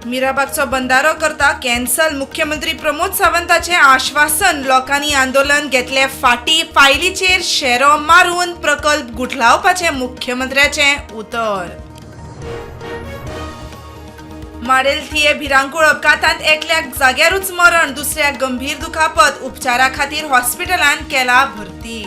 मिराबागचो बंदारो करता कॅन्सल. मुख्यमंत्री प्रमोद सावंताचें आश्वासन. लोकांनी आंदोलन घेतले फाटी. फायलीचेर शेरो मारून प्रकल्प गुठलावपाचें मुख्यमंत्र्याचें उतर. माडेल थिये भिरांकूळ अपघातांत एकल्याक जाग्यारूच मरण, दुसऱ्याक गंभीर दुखापत. उपचारा खातीर हॉस्पिटलांत केला भरती.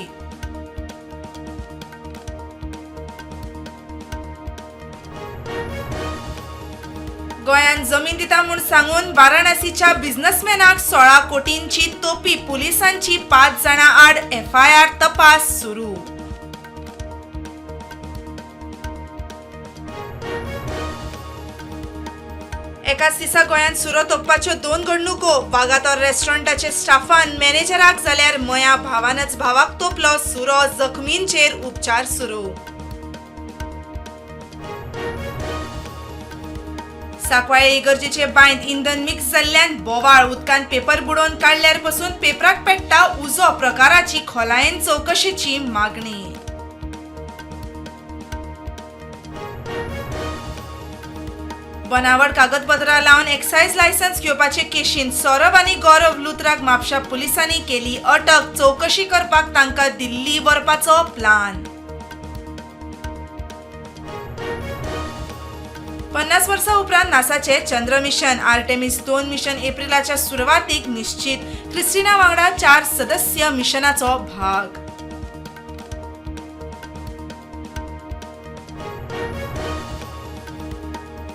गोंयांत जमीन दिता म्हूण सांगून वाराणसीच्या बिझनेसमॅनाक 16 कोटींची तोपी. पुलिसांची 5 जाणां आड एफआयआर, तपास सुरू. एकाच दिसा गोंयांत सुरो तोपपाच्यो 2 घडणुको. वागातोर रेस्टॉरंटाचे स्टाफान मॅनेजराक जाल्यार मया भावानच भावाक तोपलो सुरो. जखमींचेर उपचार सुरू. सांकवाळे इगर्जेचे बांयत इंधन मिक्स जाल्ल्यान बोवाळ. उदकांत पेपर बुडोवन काडल्यार पसून पेपराक पेट्टा उजो. प्रकाराची खोलायेन चवकशेची मागणी. बनावट कागदपत्रां लावन एक्सायज लायसन्स घेवपाचे केशींत सौरभ आनी गौरव लुत्राक म्हापशा पुलिसांनी केली अटक. चवकशी करपाक तांकां दिल्ली व्हरपाचो प्लान. 50 वर्सां उपरांत नासाचे चंद्र मिशन आर्टेमिस 2 मिशन एप्रिलाच्या सुरवातीक निश्चित. क्रिस्टिना वांगडा 4 सदस्य मिशनाचो भाग.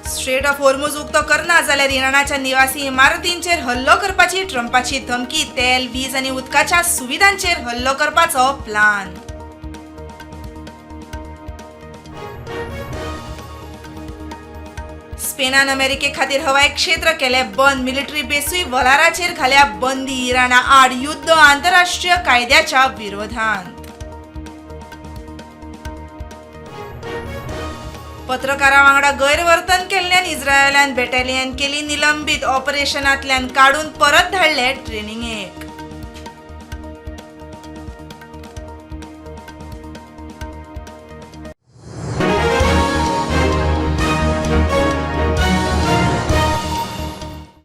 स्ट्रेट ऑफ होर्मुज उक्तो करना जाल्यार इराणाच्या निवासी इमारतींचेर हल्लो करपाची ट्रंपाची धमकी. तेल, वीज आनी उदकाच्या सुविधांचेर हल्लो करपाचो प्लान. स्पेनान अमेरिके खातीर हवाई क्षेत्र केले बंद. मिलिटरी बेसूय वलाराचेर घाल्या बंदी. इराणा आड युद्ध आंतरराष्ट्रीय कायद्याच्या विरोधांत. पत्रकारां वांगडा गैरवर्तन केल्ल्यान इस्रायलान बॅटालियन केली निलंबीत. ऑपरेशनांतल्यान काडून परत धाडले ट्रेनिंगेक.